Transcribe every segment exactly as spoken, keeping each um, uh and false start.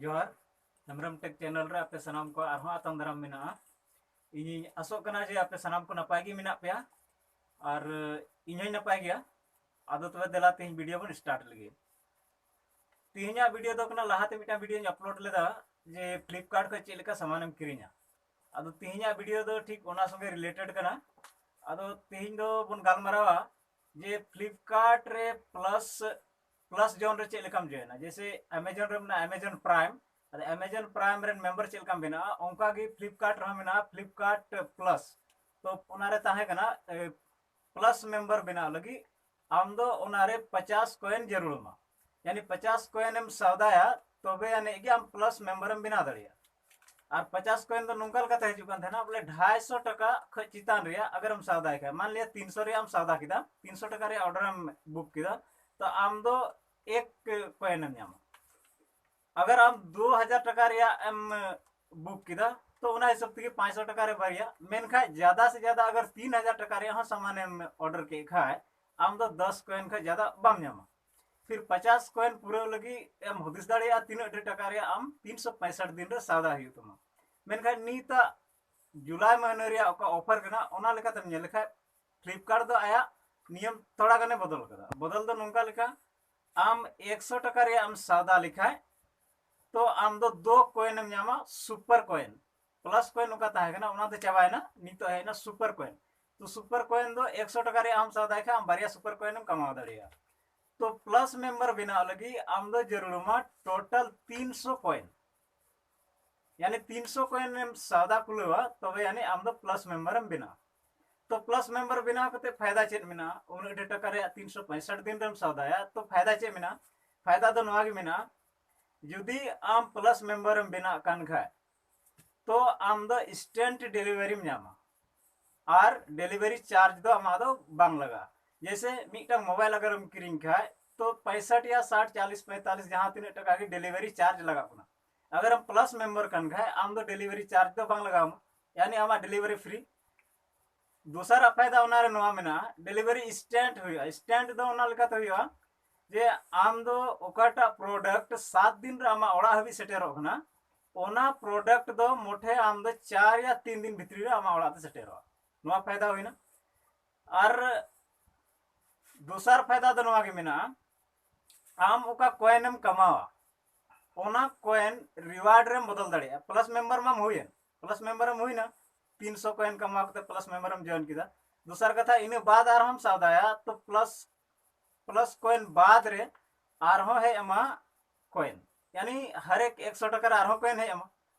ᱡᱚᱦᱟᱨ᱾ ᱦᱮᱢᱵᱨᱚᱢ ᱴᱮᱠ ᱪᱮᱱᱮᱞ ᱨᱮ ᱟᱯᱮ ᱥᱟᱱᱟᱢ ᱠᱚ ᱟᱨᱦᱚᱸ ᱟᱛᱟᱝ ᱫᱟᱨᱟᱢ ᱢᱮᱱᱟᱜᱼᱟ᱾ ᱤᱧᱤᱧ ᱟᱥᱚᱜ ᱠᱟᱱᱟ ᱡᱮ ᱟᱯᱮ ᱥᱟᱱᱟᱢ ᱠᱚ ᱱᱟᱯᱟᱭ ᱜᱮ ᱢᱮᱱᱟᱜ ᱯᱮᱭᱟ, ᱟᱨ ᱤᱧ ᱦᱚᱸᱧ ᱱᱟᱯᱟᱭ ᱜᱮᱭᱟ᱾ ᱟᱫᱚ ᱛᱚᱵᱮ ᱫᱮᱞᱟ ᱛᱮᱦᱮᱧ ᱵᱷᱤᱰᱤᱭᱳ ᱵᱚᱱ ᱥᱴᱟᱨᱴ ᱞᱮᱜᱮ᱾ ᱛᱮᱦᱮᱧᱟᱜ ᱵᱷᱤᱰᱤᱭᱳ ᱫᱚ ᱠᱟᱱᱟ, ᱞᱟᱦᱟᱛᱮ ᱢᱤᱫᱴᱟᱝ ᱵᱷᱤᱰᱤᱭᱳᱧ ᱟᱯᱞᱳᱰ ᱞᱮᱫᱟ ᱡᱮ ᱯᱷᱞᱤᱯᱠᱟᱨᱴ ᱠᱷᱚᱱ ᱪᱮᱫ ᱞᱮᱠᱟ ᱥᱟᱢᱟᱱᱮᱢ ᱠᱤᱨᱤᱧᱟ᱾ ᱟᱫᱚ ᱛᱮᱦᱮᱧᱟᱜ ᱵᱷᱤᱰᱤᱭᱳ ᱫᱚ ᱴᱷᱤᱠ ᱚᱱᱟ ᱥᱚᱸᱜᱮ ᱨᱤᱞᱮᱴᱮᱰ ᱠᱟᱱᱟ᱾ ᱟᱫᱚ ᱛᱮᱦᱮᱧ ᱫᱚ ᱵᱚᱱ ᱜᱟᱞᱢᱟᱨᱟᱣᱟ ᱡᱮ ᱯᱷᱞᱤᱯᱠᱟᱨᱴ ᱨᱮ ᱯᱞᱟᱥ ᱯᱞᱟᱥ ᱡᱳᱱ ᱨᱮ ᱪᱮᱫ ᱞᱮᱠᱟᱢ ᱡᱚᱭᱮᱱᱟ᱾ ᱡᱮᱭᱥᱮ ᱮᱢᱟᱡᱚᱱ ᱨᱮ ᱢᱮᱱᱟᱜᱼᱟ ᱮᱢᱟᱡᱚᱱ ᱯᱨᱟᱭᱤᱢ, ᱟᱫᱚ ᱮᱢᱟᱡᱚᱱ ᱯᱨᱟᱭᱤᱢ ᱨᱮᱱ ᱢᱮᱢᱵᱟᱨ ᱪᱮᱫ ᱞᱮᱠᱟᱢ ᱵᱮᱱᱟᱜᱼᱟ, ᱚᱱᱠᱟ ᱜᱮ ᱯᱷᱞᱤᱯᱠᱟᱨᱴ ᱨᱮᱦᱚᱸ ᱢᱮᱱᱟᱜᱼᱟ ᱯᱷᱞᱤᱯᱠᱟᱨᱴ ᱯᱞᱟᱥ᱾ ᱛᱚ ᱚᱱᱟᱨᱮ ᱛᱟᱦᱮᱸ ᱠᱟᱱᱟ ᱯᱞᱟᱥ ᱢᱮᱢᱵᱟᱨ ᱵᱮᱱᱟᱣ ᱞᱟᱹᱜᱤᱫ ᱟᱢ ᱫᱚ ᱚᱱᱟᱨᱮ ᱯᱚᱪᱟᱥ ᱠᱚᱭᱮᱱ ᱡᱟᱹᱨᱩᱲ ᱟᱢᱟ᱾ ᱭᱟᱱᱤ ᱯᱚᱪᱟᱥ ᱠᱚᱭᱮᱱ ᱮᱢ ᱥᱟᱣᱫᱟᱭᱟ, ᱛᱚᱵᱮ ᱟᱹᱱᱤᱡ ᱜᱮ ᱟᱢ ᱯᱞᱟᱥ ᱢᱮᱢᱵᱟᱨ ᱮᱢ ᱵᱮᱱᱟᱣ ᱫᱟᱲᱮᱭᱟᱜᱼᱟ᱾ ᱟᱨ ᱯᱚᱪᱟᱥ ᱠᱚᱭᱮᱱ ᱫᱚ ᱱᱚᱝᱠᱟ ᱞᱮᱠᱟᱛᱮ ᱦᱤᱡᱩᱜ ᱠᱟᱱ ᱛᱟᱦᱮᱱᱟ, ᱵᱚᱞᱮ ᱰᱷᱟᱭ ᱥᱚ ᱴᱟᱠᱟ ᱠᱷᱚᱡ ᱪᱮᱛᱟᱱ ᱨᱮᱭᱟᱜ ᱟᱜᱟᱨ ᱮᱢ ᱥᱟᱣᱫᱟᱭ ᱠᱷᱟᱡ, ᱢᱟᱱ ᱞᱤᱭᱟ ᱛᱤᱱ ᱥᱚ ᱨᱮᱭᱟᱜ ᱮᱢ ᱥᱟᱣᱫᱟ ᱠᱮᱫᱟ, ᱛᱤᱱ ᱥᱚ ᱴᱟᱠᱟ ᱨᱮᱭᱟᱜ ᱚᱨᱰᱟᱨ ᱮᱢ ᱵᱩᱠ ᱠᱮᱫᱟ, ᱛᱚ ᱟᱢ ᱫᱚ ᱮᱠ ᱠᱚᱭᱮᱱ ᱮᱢ ᱧᱟᱢᱟ᱾ ᱟᱜᱟᱨ ᱟᱢ ᱫᱩ ᱦᱟᱡᱟᱨ ᱴᱟᱠᱟ ᱨᱮᱭᱟᱜ ᱮᱢ ᱵᱩᱠ ᱠᱮᱫᱟ, ᱛᱚ ᱚᱱᱟ ᱦᱤᱥᱟᱹᱵ ᱛᱮᱜᱮ ᱯᱟᱸᱪ ᱥᱚ ᱴᱟᱠᱟ ᱨᱮ ᱵᱟᱨᱭᱟ᱾ ᱢᱮᱱᱠᱷᱟᱱ ᱡᱟᱫᱟ ᱥᱮ ᱡᱟᱫᱟ ᱟᱜᱟᱨ ᱛᱤᱱ ᱦᱟᱡᱟᱨ ᱴᱟᱠᱟ ᱨᱮᱭᱟᱜ ᱦᱚᱸ ᱥᱟᱢᱟᱱ ᱮᱢ ᱚᱨᱰᱟᱨ ᱠᱮᱫ ᱠᱷᱟᱡ, ᱟᱢ ᱫᱚ ᱫᱚᱥ ᱠᱚᱭᱮᱱ ᱠᱷᱚᱡ ᱡᱟᱫᱟ ᱵᱟᱢ ᱧᱟᱢᱟ᱾ ᱯᱷᱤᱨ ᱯᱚᱪᱟᱥ ᱠᱚᱭᱮᱱ ᱯᱩᱨᱟᱹᱣ ᱞᱟᱹᱜᱤᱫ ᱮᱢ ᱦᱩᱫᱤᱥ ᱫᱟᱲᱮᱭᱟᱜᱼᱟ ᱛᱤᱱᱟᱹᱜ ᱰᱷᱮᱨ ᱴᱟᱠᱟ ᱨᱮᱭᱟᱜ ᱟᱢ ᱛᱤᱱ ᱥᱚ ᱯᱮᱸᱥᱚᱴ ᱫᱤᱱ ᱨᱮ ᱥᱟᱣᱫᱟ ᱦᱩᱭᱩᱜ ᱛᱟᱢᱟ᱾ ᱢᱮᱱᱠᱷᱟᱱ ᱱᱤᱛᱟᱜ ᱡᱩᱞᱟᱭ ᱢᱟᱹᱦᱱᱟᱹ ᱨᱮᱭᱟᱜ ᱚᱠᱟ ᱚᱯᱷᱟᱨ ᱠᱟᱱᱟ, ᱚᱱᱟ ᱞᱮᱠᱟᱛᱮᱢ ᱧᱮᱞ ᱞᱮᱠᱷᱟᱡ ᱯᱷᱞᱤᱯᱠᱟᱨᱴ ᱫᱚ ᱟᱭᱟᱜ ᱱᱤᱭᱚᱢ ᱛᱷᱚᱲᱟ ᱜᱟᱱᱮ ᱵᱚᱫᱚᱞ ᱠᱟᱫᱟ᱾ ᱵᱚᱫᱚᱞ ᱫᱚ ᱱᱚᱝᱠᱟ ᱞᱮᱠᱟ, ᱟᱢ ᱮᱠᱥᱚ ᱴᱟᱠᱟ ᱨᱮᱭᱟᱜ ᱮᱢ ᱥᱟᱣᱫᱟ ᱞᱮᱠᱷᱟᱡ, ᱛᱚ ᱟᱢ ᱫᱚ ᱫᱩ ᱠᱚᱭᱮᱱ ᱮᱢ ᱧᱟᱢᱟ, ᱥᱩᱯᱟᱨ ᱠᱚᱭᱮᱱ᱾ ᱯᱞᱟᱥ ᱠᱚᱭᱮᱱ ᱚᱠᱟ ᱛᱟᱦᱮᱸ ᱠᱟᱱᱟ, ᱚᱱᱟ ᱫᱚ ᱪᱟᱵᱟᱭᱮᱱᱟ, ᱱᱤᱛᱚᱜ ᱦᱮᱡ ᱮᱱᱟ ᱥᱩᱯᱟᱨ ᱠᱚᱭᱮᱱ᱾ ᱛᱚ ᱥᱩᱯᱟᱨ ᱠᱚᱭᱮᱱ ᱫᱚ ᱮᱠᱥᱚ ᱴᱟᱠᱟ ᱨᱮᱭᱟᱜ ᱟᱢ ᱥᱟᱣᱫᱟᱭ ᱠᱷᱟᱡ, ᱟᱢ ᱵᱟᱨᱭᱟ ᱥᱩᱯᱟᱨ ᱠᱚᱭᱮᱱ ᱮᱢ ᱠᱟᱢᱟᱣ ᱫᱟᱲᱮᱭᱟᱜᱼᱟ᱾ ᱛᱚ ᱯᱞᱟᱥ ᱢᱮᱢᱵᱟᱨ ᱵᱮᱱᱟᱣ ᱞᱟᱹᱜᱤᱫ ᱟᱢ ᱫᱚ ᱡᱟᱹᱨᱩᱲ ᱟᱢᱟ ᱴᱳᱴᱟᱞ ᱛᱤᱱ ᱥᱚ ᱠᱚᱭᱮᱱ᱾ ᱭᱟᱱᱤ ᱛᱤᱱ ᱥᱚ ᱠᱚᱭᱮᱱ ᱮᱢ ᱥᱟᱣᱫᱟ ᱠᱩᱞᱟᱹᱣᱟ, ᱛᱚᱵᱮ ᱭᱟᱱᱤ ᱟᱢ ᱫᱚ ᱯᱞᱟᱥ ᱢᱮᱢᱵᱟᱨ ᱮᱢ ᱵᱮᱱᱟᱣᱟ᱾ ᱛᱚ ᱯᱞᱟᱥ ᱢᱮᱢᱵᱟᱨ ᱵᱮᱱᱟᱣ ᱠᱟᱛᱮ ᱯᱷᱟᱭᱫᱟ ᱪᱮᱫ ᱢᱮᱱᱟᱜᱼᱟ? ᱩᱱᱟᱹᱜ ᱰᱷᱮᱨ ᱴᱟᱠᱟ ᱨᱮᱭᱟᱜ ᱛᱤᱱ ᱥᱚ ᱯᱚᱸᱭᱥᱚᱴ ᱫᱤᱱ ᱨᱮᱢ ᱥᱟᱣᱫᱟᱭᱟ, ᱛᱚ ᱯᱷᱟᱭᱫᱟ ᱪᱮᱫ ᱢᱮᱱᱟᱜᱼᱟ? ᱯᱷᱟᱭᱫᱟ ᱫᱚ ᱱᱚᱣᱟ ᱜᱮ ᱢᱮᱱᱟᱜᱼᱟ, ᱡᱩᱫᱤ ᱟᱢ ᱯᱞᱟᱥ ᱢᱮᱢᱵᱟᱨ ᱮᱢ ᱵᱮᱱᱟᱜ ᱠᱟᱱ ᱠᱷᱟᱡ, ᱛᱚ ᱟᱢ ᱫᱚ ᱤᱱᱥᱴᱮᱱᱴ ᱰᱮᱞᱤᱵᱷᱟᱨᱤᱢ ᱧᱟᱢᱟ᱾ ᱟᱨ ᱰᱮᱞᱤᱵᱷᱟᱨᱤ ᱪᱟᱨᱡᱽ ᱫᱚ ᱟᱢᱟᱜ ᱫᱚ ᱵᱟᱝ ᱞᱟᱜᱟᱜᱼᱟ᱾ ᱡᱮᱭᱥᱮ ᱢᱤᱫᱴᱟᱝ ᱢᱳᱵᱟᱭᱤᱞ ᱟᱜᱟᱨ ᱮᱢ ᱠᱤᱨᱤᱧ ᱠᱷᱟᱡ, ᱛᱚ ᱯᱚᱸᱭᱥᱚᱴ ᱭᱟ ᱥᱟᱴ, ᱪᱟᱞᱤᱥ, ᱯᱚᱸᱭᱛᱟᱞᱤᱥ, ᱡᱟᱦᱟᱸ ᱛᱤᱱᱟᱹᱜ ᱴᱟᱠᱟ ᱜᱮ ᱰᱮᱞᱤᱵᱷᱟᱨᱤ ᱪᱟᱨᱡᱽ ᱞᱟᱜᱟᱜ ᱠᱟᱱᱟ᱾ ᱟᱜᱟᱨ ᱟᱢ ᱯᱞᱟᱥ ᱢᱮᱢᱵᱟᱨ ᱠᱟᱱ ᱠᱷᱟᱡ, ᱟᱢ ᱫᱚ ᱰᱮᱞᱤᱵᱷᱟᱨᱤ ᱪᱟᱨᱡᱽ ᱫᱚ ᱵᱟᱝ ᱞᱟᱜᱟᱣ ᱟᱢᱟ, ᱭᱟᱱᱤ ᱟᱢᱟᱜ ᱰᱮᱞᱤᱵᱷᱟᱨᱤ ᱯᱷᱨᱤ᱾ ᱫᱚᱥᱟᱨᱟᱜ ᱯᱷᱟᱭᱫᱟ ᱚᱱᱟᱨᱮ ᱱᱚᱣᱟ ᱢᱮᱱᱟᱜᱼᱟ, ᱰᱮᱞᱤᱵᱷᱟᱨᱤ ᱤᱱᱥᱴᱮᱱᱴ ᱦᱩᱭᱩᱜᱼᱟ᱾ ᱤᱱᱥᱴᱮᱱᱴ ᱫᱚ ᱚᱱᱟ ᱞᱮᱠᱟᱛᱮ ᱦᱩᱭᱩᱜᱼᱟ, ᱡᱮ ᱟᱢ ᱫᱚ ᱚᱠᱟᱴᱟᱜ ᱯᱨᱚᱰᱟᱠᱴ ᱥᱟᱛ ᱫᱤᱱ ᱨᱮ ᱟᱢᱟᱜ ᱚᱲᱟᱜ ᱦᱟᱹᱵᱤᱡ ᱥᱮᱴᱮᱨᱚᱜ ᱠᱟᱱᱟ, ᱚᱱᱟ ᱯᱨᱚᱰᱟᱠᱴ ᱫᱚ ᱢᱚᱴᱷᱮ ᱟᱢ ᱫᱚ ᱪᱟᱨ ᱭᱟ ᱛᱤᱱ ᱫᱤᱱ ᱵᱷᱤᱛᱨᱤ ᱨᱮ ᱟᱢᱟᱜ ᱚᱲᱟᱜ ᱛᱮ ᱥᱮᱴᱮᱨᱚᱜᱼᱟ᱾ ᱱᱚᱣᱟ ᱯᱷᱟᱭᱫᱟ ᱦᱩᱭᱱᱟ᱾ ᱟᱨ ᱫᱚᱥᱟᱨ ᱯᱷᱟᱭᱫᱟ ᱫᱚ ᱱᱚᱣᱟ ᱜᱮ ᱢᱮᱱᱟᱜᱼᱟ, ᱟᱢ ᱚᱠᱟ ᱠᱚᱭᱮᱱ ᱮᱢ ᱠᱟᱢᱟᱣᱟ, ᱚᱱᱟ ᱠᱚᱭᱮᱱ ᱨᱤᱣᱟᱨᱰ ᱨᱮᱢ ᱵᱚᱫᱚᱞ ᱫᱟᱲᱮᱭᱟᱜᱼᱟ᱾ ᱯᱞᱟᱥ ᱢᱮᱢᱵᱟᱨ ᱢᱟᱢ ᱦᱩᱭᱮᱱ, ᱯᱞᱟᱥ ᱢᱮᱢᱵᱟᱨ ᱮᱢ ᱦᱩᱭᱱᱟ, ᱛᱤᱱᱥᱚ ᱠᱚᱭᱮᱱ ᱠᱟᱢᱟᱣ ᱠᱟᱛᱮ ᱯᱞᱟᱥ ᱢᱮᱢᱵᱟᱨ ᱮᱢ ᱡᱚᱭᱮᱱ ᱠᱮᱫᱟ᱾ ᱫᱚᱥᱟᱨ ᱠᱟᱛᱷᱟ, ᱤᱱᱟᱹ ᱵᱟᱫ ᱟᱨᱦᱚᱸᱢ ᱥᱟᱣᱫᱟᱭᱟ, ᱛᱚ ᱯᱞᱟᱥ ᱯᱞᱟᱥ ᱠᱚᱭᱮᱱ ᱵᱟᱫ ᱨᱮ ᱟᱨᱦᱚᱸ ᱦᱮᱡ ᱟᱢᱟ ᱠᱚᱭᱮᱱ, ᱭᱟᱱᱤ ᱦᱟᱨᱮᱠ ᱮᱠᱥᱚ ᱴᱟᱠᱟ ᱨᱮ ᱟᱨᱦᱚᱸ ᱠᱚᱭᱮᱱ ᱦᱮᱡ ᱟᱢᱟ᱾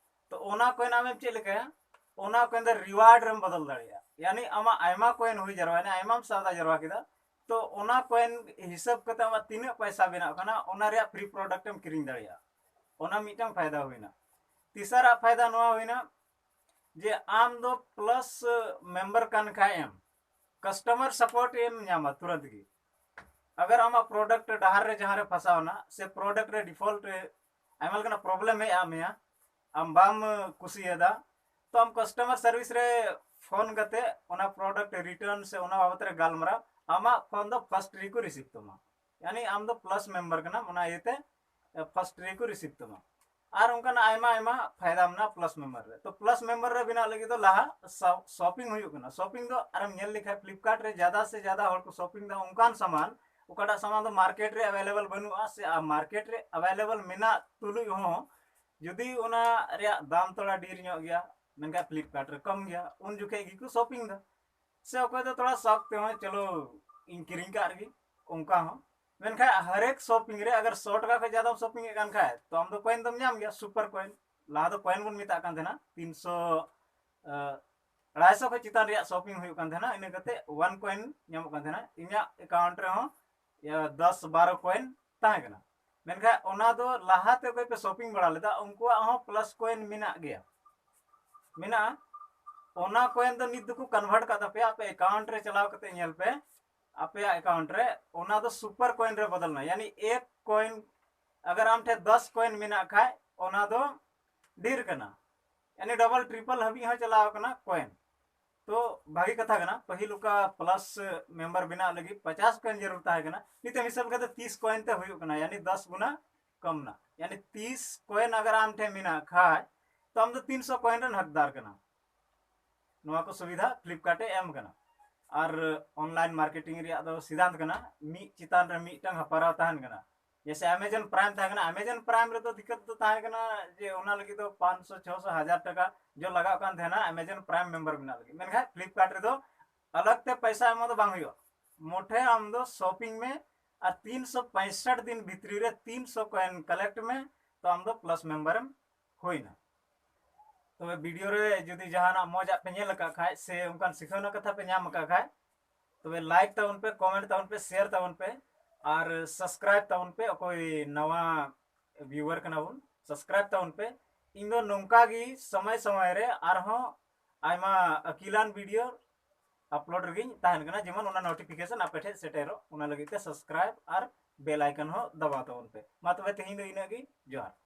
ᱛᱚ ᱚᱱᱟ ᱠᱚᱭᱮᱱ ᱟᱢᱮᱢ ᱪᱮᱫ ᱞᱮᱠᱟᱭᱟ, ᱚᱱᱟ ᱠᱚᱭᱮᱱ ᱫᱚ ᱨᱤᱣᱟᱨᱰ ᱨᱮᱢ ᱵᱚᱫᱚᱞ ᱫᱟᱲᱮᱭᱟᱜᱼᱟ᱾ ᱭᱟᱱᱤ ᱟᱢᱟᱜ ᱟᱭᱢᱟ ᱠᱚᱭᱮᱱ ᱦᱩᱭ ᱡᱟᱨᱣᱟᱭᱮᱱᱟ, ᱟᱭᱢᱟᱢ ᱥᱟᱣᱫᱟ ᱡᱟᱨᱣᱟ ᱠᱮᱫᱟ, ᱛᱚ ᱚᱱᱟ ᱠᱚᱭᱮᱱ ᱦᱤᱥᱟᱹᱵ ᱠᱟᱛᱮ ᱟᱢᱟᱜ ᱛᱤᱱᱟᱹᱜ ᱯᱚᱭᱥᱟ ᱵᱮᱱᱟᱜ ᱠᱟᱱᱟ, ᱚᱱᱟ ᱨᱮᱭᱟᱜ ᱯᱷᱨᱤ ᱯᱨᱚᱰᱟᱠᱴ ᱮᱢ ᱠᱤᱨᱤᱧ ᱫᱟᱲᱮᱭᱟᱜᱼᱟ᱾ ᱚᱱᱟ ᱢᱤᱫᱴᱟᱝ ᱯᱷᱟᱭᱫᱟ ᱦᱩᱭᱱᱟ᱾ ᱛᱮᱥᱟᱨᱟᱜ ᱯᱷᱟᱭᱫᱟ ᱱᱚᱣᱟ ᱦᱩᱭᱱᱟ ᱡᱮ ᱟᱢ ᱫᱚ ᱯᱞᱟᱥ ᱢᱮᱢᱵᱟᱨ ᱠᱟᱱ ᱠᱷᱟᱡ ᱮᱢ, ᱠᱟᱥᱴᱚᱢᱟᱨ ᱥᱟᱯᱳᱨᱴ ᱮᱢ ᱧᱟᱢᱟ ᱛᱩᱨᱟᱹᱛ ᱜᱮ᱾ ᱟᱜᱟᱨ ᱟᱢᱟᱜ ᱯᱨᱚᱰᱟᱠᱴ ᱰᱟᱦᱟᱨ ᱨᱮ ᱡᱟᱦᱟᱸ ᱨᱮ ᱯᱷᱟᱥᱟᱣ ᱮᱱᱟ, ᱥᱮ ᱯᱨᱚᱰᱟᱠᱴ ᱨᱮ ᱰᱤᱯᱷᱚᱞᱴ ᱨᱮ ᱟᱭᱢᱟ ᱞᱮᱠᱟᱱᱟᱜ ᱯᱨᱚᱵᱞᱮᱢ ᱦᱮᱡ ᱟᱫ ᱢᱮᱭᱟ, ᱟᱢ ᱵᱟᱢ ᱠᱩᱥᱤᱭᱟᱫᱟ, ᱛᱚ ᱟᱢ ᱠᱟᱥᱴᱚᱢᱟᱨ ᱥᱟᱨᱵᱷᱤᱥ ᱨᱮ ᱯᱷᱳᱱ ᱠᱟᱛᱮ ᱚᱱᱟ ᱯᱨᱚᱰᱟᱠᱴ ᱨᱤᱴᱟᱨᱱ ᱥᱮ ᱚᱱᱟ ᱵᱟᱵᱚᱛ ᱨᱮ ᱜᱟᱞᱢᱟᱨᱟᱣ, ᱟᱢᱟᱜ ᱯᱷᱳᱱ ᱫᱚ ᱯᱷᱟᱥᱴ ᱨᱮᱠᱚ ᱨᱤᱥᱤᱵᱷ ᱛᱟᱢᱟ᱾ ᱭᱟᱱᱤ ᱟᱢ ᱫᱚ ᱯᱞᱟᱥ ᱢᱮᱢᱵᱟᱨ ᱠᱟᱱᱟᱢ, ᱚᱱᱟ ᱤᱭᱟᱹᱛᱮ ᱯᱷᱟᱥᱴ ᱨᱮᱠᱚ ᱨᱤᱥᱤᱵᱷ ᱛᱟᱢᱟ᱾ ᱟᱨ ᱚᱱᱠᱟᱱᱟᱜ ᱟᱭᱢᱟ ᱟᱭᱢᱟ ᱯᱷᱟᱭᱫᱟ ᱢᱮᱱᱟᱜᱼᱟ ᱯᱞᱟᱥ ᱢᱮᱢᱵᱟᱨ ᱨᱮ᱾ ᱛᱚ ᱯᱞᱟᱥ ᱢᱮᱢᱵᱟᱨ ᱨᱮ ᱵᱮᱱᱟᱜ ᱞᱟᱹᱜᱤᱫ ᱫᱚ ᱞᱟᱦᱟ ᱥᱚᱯᱤᱝ ᱦᱩᱭᱩᱜ ᱠᱟᱱᱟ᱾ ᱥᱚᱯᱤᱝ ᱫᱚ ᱟᱨᱮᱢ ᱧᱮᱞ ᱞᱮᱠᱷᱟᱡ ᱯᱷᱞᱤᱯᱠᱟᱨᱴ ᱨᱮ ᱡᱟᱫᱟ ᱥᱮ ᱡᱟᱫᱟ ᱦᱚᱲ ᱠᱚ ᱥᱚᱯᱤᱝ ᱫᱟ ᱚᱱᱠᱟᱱ ᱥᱟᱢᱟᱱ, ᱚᱠᱟᱴᱟᱜ ᱥᱟᱢᱟᱱ ᱫᱚ ᱢᱟᱨᱠᱮᱴ ᱨᱮ ᱮᱵᱮᱞᱮᱵᱮᱞ ᱵᱟᱹᱱᱩᱜᱼᱟ, ᱥᱮ ᱟᱨ ᱢᱟᱨᱠᱮᱴ ᱨᱮ ᱮᱵᱮᱞᱮᱵᱮᱞ ᱢᱮᱱᱟᱜ ᱛᱩᱞᱩᱡ ᱦᱚᱸ ᱡᱩᱫᱤ ᱚᱱᱟ ᱨᱮᱭᱟᱜ ᱫᱟᱢ ᱛᱷᱚᱲᱟ ᱰᱷᱮᱨ ᱧᱚᱜ ᱜᱮᱭᱟ, ᱢᱮᱱᱠᱷᱟᱱ ᱯᱷᱞᱤᱯᱠᱟᱨᱴ ᱨᱮ ᱠᱚᱢ ᱜᱮᱭᱟ, ᱩᱱ ᱡᱚᱠᱷᱮᱡ ᱜᱮᱠᱚ ᱥᱚᱯᱤᱝ ᱫᱟ᱾ ᱥᱮ ᱚᱠᱚᱭ ᱫᱚ ᱛᱷᱚᱲᱟ ᱥᱚᱠ ᱛᱮᱦᱚᱸ, ᱪᱚᱞᱚ ᱤᱧ ᱠᱤᱨᱤᱧ ᱠᱟᱜ ᱨᱮᱜᱮ, ᱚᱱᱠᱟ ᱦᱚᱸ᱾ ᱢᱮᱱᱠᱷᱟᱱ ᱦᱟᱨᱮᱠ ᱥᱚᱯᱤᱝ ᱨᱮ ᱟᱜᱟᱨ ᱥᱚ ᱴᱟᱠᱟ ᱠᱷᱚᱱ ᱡᱟᱫᱟᱢ ᱥᱚᱯᱤᱝ ᱮᱫ ᱠᱟᱱ ᱠᱷᱟᱡ, ᱛᱚ ᱟᱢ ᱫᱚ ᱠᱚᱭᱮᱱ ᱫᱚᱢ ᱧᱟᱢ ᱜᱮᱭᱟ, ᱥᱩᱯᱟᱨ ᱠᱚᱭᱮᱱ᱾ ᱞᱟᱦᱟ ᱫᱚ ᱠᱚᱭᱮᱱ ᱵᱚᱱ ᱢᱮᱛᱟᱜ ᱠᱟᱱ ᱛᱟᱦᱮᱱᱟ, ᱛᱤᱱᱥᱚ, ᱟᱲᱟᱭᱥᱚ ᱠᱷᱚᱱ ᱪᱮᱛᱟᱱ ᱨᱮᱭᱟᱜ ᱥᱚᱯᱤᱝ ᱦᱩᱭᱩᱜ ᱠᱟᱱ ᱛᱟᱦᱮᱱᱟ, ᱤᱱᱟᱹ ᱠᱟᱛᱮ ᱚᱣᱟᱱ ᱠᱚᱭᱮᱱ ᱧᱟᱢᱚᱜ ᱠᱟᱱ ᱛᱟᱦᱮᱱᱟ᱾ ᱤᱧᱟᱹᱜ ᱮᱠᱟᱣᱩᱱᱴ ᱨᱮᱦᱚᱸ ᱤᱭᱟᱹ ᱫᱚᱥ ᱵᱟᱨᱚ ᱠᱚᱭᱮᱱ ᱛᱟᱦᱮᱸ ᱠᱟᱱᱟ᱾ ᱢᱮᱱᱠᱷᱟᱱ ᱚᱱᱟ ᱫᱚ ᱞᱟᱦᱟᱛᱮ ᱚᱠᱚᱭ ᱯᱮ ᱥᱚᱯᱤᱝ ᱵᱟᱲᱟ ᱞᱮᱫᱟ, ᱩᱱᱠᱩᱣᱟᱜ ᱦᱚᱸ ᱯᱞᱟᱥ ᱠᱚᱭᱮᱱ ᱢᱮᱱᱟᱜ ᱜᱮᱭᱟ, ᱢᱮᱱᱟᱜᱼᱟ᱾ ᱚᱱᱟ ᱠᱚᱭᱮᱱ ᱫᱚ ᱱᱤᱛ ᱫᱚᱠᱚ ᱠᱚᱱᱵᱷᱟᱨᱴ ᱠᱟᱜ ᱛᱟᱯᱮᱭᱟ᱾ ᱟᱯᱮ ᱮᱠᱟᱣᱩᱱᱴ ᱨᱮ ᱪᱟᱞᱟᱣ ᱠᱟᱛᱮ ᱧᱮᱞ ᱯᱮ, ᱟᱯᱮᱭᱟᱜ ᱮᱠᱟᱣᱩᱱᱴ ᱨᱮ ᱚᱱᱟ ᱫᱚ ᱥᱩᱯᱟᱨ ᱠᱚᱭᱮᱱ ᱨᱮ ᱵᱚᱫᱚᱞ ᱮᱱᱟ᱾ ᱭᱟᱱᱤ ᱮᱠ ᱠᱚᱭᱮᱱ, ᱟᱜᱟᱨ ᱟᱢ ᱴᱷᱮᱱ ᱫᱚᱥ ᱠᱚᱭᱮᱱ ᱢᱮᱱᱟᱜ ᱠᱷᱟᱡ, ᱚᱱᱟ ᱫᱚ ᱰᱷᱮᱨ ᱠᱟᱱᱟ, ᱭᱟᱱᱤ ᱰᱚᱵᱚᱞ ᱴᱨᱤᱯᱚᱞ ᱦᱟᱹᱵᱤᱡ ᱦᱚᱸ ᱪᱟᱞᱟᱣ ᱠᱟᱱᱟ ᱠᱚᱭᱮᱱ᱾ ᱛᱚ ᱵᱷᱟᱜᱤ ᱠᱟᱛᱷᱟ ᱠᱟᱱᱟ, ᱯᱟᱹᱦᱤᱞ ᱚᱠᱟ ᱯᱞᱟᱥ ᱢᱮᱢᱵᱟᱨ ᱵᱮᱱᱟᱣ ᱞᱟᱹᱜᱤᱫ ᱯᱚᱪᱟᱥ ᱠᱚᱭᱮᱱ ᱡᱟᱹᱨᱩᱲ ᱛᱟᱦᱮᱸ ᱠᱟᱱᱟ, ᱱᱤᱛᱚᱜ ᱦᱤᱥᱟᱹᱵ ᱠᱟᱛᱮ ᱛᱤᱥ ᱠᱚᱭᱮᱱ ᱛᱮ ᱦᱩᱭᱩᱜ ᱠᱟᱱᱟ, ᱭᱟᱱᱤ ᱫᱚᱥ ᱜᱩᱱᱟ ᱠᱚᱢ ᱱᱟ᱾ ᱭᱟᱱᱤ ᱛᱤᱥ ᱠᱚᱭᱮᱱ ᱟᱜᱟᱨ ᱟᱢ ᱴᱷᱮᱱ ᱢᱮᱱᱟᱜ ᱠᱷᱟᱡ, ᱛᱚ ᱟᱢ ᱫᱚ ᱛᱤᱱᱥᱚ ᱠᱚᱭᱮᱱ ᱨᱮᱱ ᱦᱚᱠᱫᱟᱨ ᱠᱟᱱᱟ᱾ ᱱᱚᱣᱟ ᱠᱚ ᱥᱩᱵᱤᱫᱷᱟ ᱯᱷᱞᱤᱯᱠᱟᱨᱴ ᱮ ᱮᱢ ᱠᱟᱱᱟ᱾ ᱟᱨ ᱚᱱᱞᱟᱭᱤᱱ ᱢᱟᱨᱠᱮᱴᱤᱝ ᱨᱮᱭᱟᱜ ᱫᱚ ᱥᱤᱫᱷᱟᱱᱛ ᱠᱟᱱᱟ, ᱢᱤᱫ ᱪᱮᱛᱟᱱ ᱨᱮ ᱢᱤᱫᱴᱟᱝ ᱦᱟᱯᱟᱨᱟᱣ ᱛᱟᱦᱮᱱ ᱠᱟᱱᱟ᱾ ᱡᱮᱭᱥᱮ ᱟᱢᱟᱡᱚᱱ ᱯᱨᱟᱭᱤᱢ ᱛᱟᱦᱮᱸ ᱠᱟᱱᱟ, ᱟᱢᱟᱡᱚᱱ ᱯᱨᱟᱭᱤᱢ ᱨᱮᱫᱚ ᱫᱤᱠᱠᱟᱛ ᱫᱚ ᱛᱟᱦᱮᱸ ᱠᱟᱱᱟ ᱡᱮ ᱚᱱᱟ ᱞᱟᱹᱜᱤᱫ ᱫᱚ ᱯᱟᱸᱪᱥᱚ, ᱪᱷᱚᱥᱚ, ᱦᱟᱡᱟᱨ ᱴᱟᱠᱟ ᱡᱚ ᱞᱟᱜᱟᱜ ᱠᱟᱱ ᱛᱟᱦᱮᱱᱟ ᱟᱢᱟᱡᱚᱱ ᱯᱨᱟᱭᱤᱢ ᱢᱮᱢᱵᱟᱨ ᱵᱮᱱᱟᱜ ᱞᱟᱹᱜᱤᱫ᱾ ᱢᱮᱱᱠᱷᱟᱱ ᱯᱷᱞᱤᱯᱠᱟᱨᱴ ᱨᱮᱫᱚ ᱟᱞᱟᱜᱽ ᱛᱮ ᱯᱚᱭᱥᱟ ᱮᱢᱚᱜ ᱫᱚ ᱵᱟᱝ ᱦᱩᱭᱩᱜᱼᱟ, ᱢᱚᱴᱷᱮ ᱟᱢ ᱫᱚ ᱥᱚᱯᱤᱝ ᱢᱮ ᱟᱨ ᱛᱤᱱᱥᱚ ᱯᱚᱸᱭᱥᱚᱴᱷ ᱫᱤᱱ ᱵᱷᱤᱛᱨᱤ ᱨᱮ ᱛᱤᱱᱥᱚ ᱠᱚᱭᱮᱱ ᱠᱟᱞᱮᱠᱴ ᱢᱮ, ᱛᱚ ᱟᱢ ᱫᱚ ᱯᱞᱟᱥ ᱢᱮᱢᱵᱟᱨ ᱮᱢ ᱦᱩᱭᱱᱟ᱾ ᱛᱚᱵᱮ ᱵᱷᱤᱰᱤᱭᱳ ᱨᱮ ᱡᱩᱫᱤ ᱡᱟᱦᱟᱱᱟᱜ ᱢᱚᱡᱽ ᱟᱜ ᱯᱮ ᱧᱮᱞ ᱟᱠᱟᱫ ᱠᱷᱟᱡ ᱥᱮ ᱚᱱᱠᱟᱱ ᱥᱤᱠᱷᱟᱹᱣᱱᱟ ᱠᱟᱛᱷᱟ ᱯᱮ ᱧᱟᱢ ᱟᱠᱟᱫ ᱠᱷᱟᱡ, ᱛᱚᱵᱮ ᱞᱟᱭᱤᱠ ᱛᱟᱵᱚᱱ ᱯᱮ, ᱠᱚᱢᱮᱱᱴ ᱛᱟᱵᱚᱱ ᱯᱮ, ᱥᱮᱭᱟᱨ ᱛᱟᱵᱚᱱ ᱯᱮ, ᱟᱨ ᱥᱟᱵᱥᱠᱨᱟᱭᱤᱵ ᱛᱟᱵᱚᱱ ᱯᱮ᱾ ᱚᱠᱚᱭ ᱱᱟᱣᱟ ᱵᱷᱤᱭᱩᱣᱟᱨ ᱠᱟᱱᱟ ᱵᱚᱱ, ᱥᱟᱵᱥᱠᱨᱟᱭᱤᱵ ᱛᱟᱵᱚᱱ ᱯᱮ᱾ ᱤᱧ ᱫᱚ ᱱᱚᱝᱠᱟ ᱜᱮ ᱥᱚᱢᱚᱭ ᱥᱚᱢᱚᱭ ᱨᱮ ᱟᱨᱦᱚᱸ ᱟᱭᱢᱟ ᱟᱹᱠᱤᱞᱟᱱ ᱵᱷᱤᱰᱤᱭᱳ ᱟᱯᱞᱳᱰ ᱨᱮᱜᱮᱧ ᱛᱟᱦᱮᱱ ᱠᱟᱱᱟ, ᱡᱮᱢᱚᱱ ᱚᱱᱟ ᱱᱳᱴᱤᱯᱷᱤᱠᱮᱥᱚᱱ ᱟᱯᱮ ᱴᱷᱮᱱ ᱥᱮᱴᱮᱨᱚᱜ, ᱚᱱᱟ ᱞᱟᱹᱜᱤᱫ ᱛᱮ ᱥᱟᱵᱥᱠᱨᱟᱭᱤᱵ ᱟᱨ ᱵᱮᱞ ᱟᱭᱠᱚᱱ ᱦᱚᱸ ᱫᱟᱵᱟᱣ ᱛᱟᱵᱚᱱ ᱯᱮ᱾ ᱢᱟ ᱛᱚᱵᱮ ᱛᱮᱦᱮᱧ ᱫᱚ ᱤᱱᱟᱹᱜ ᱜᱮ, ᱡᱚᱦᱟᱨ᱾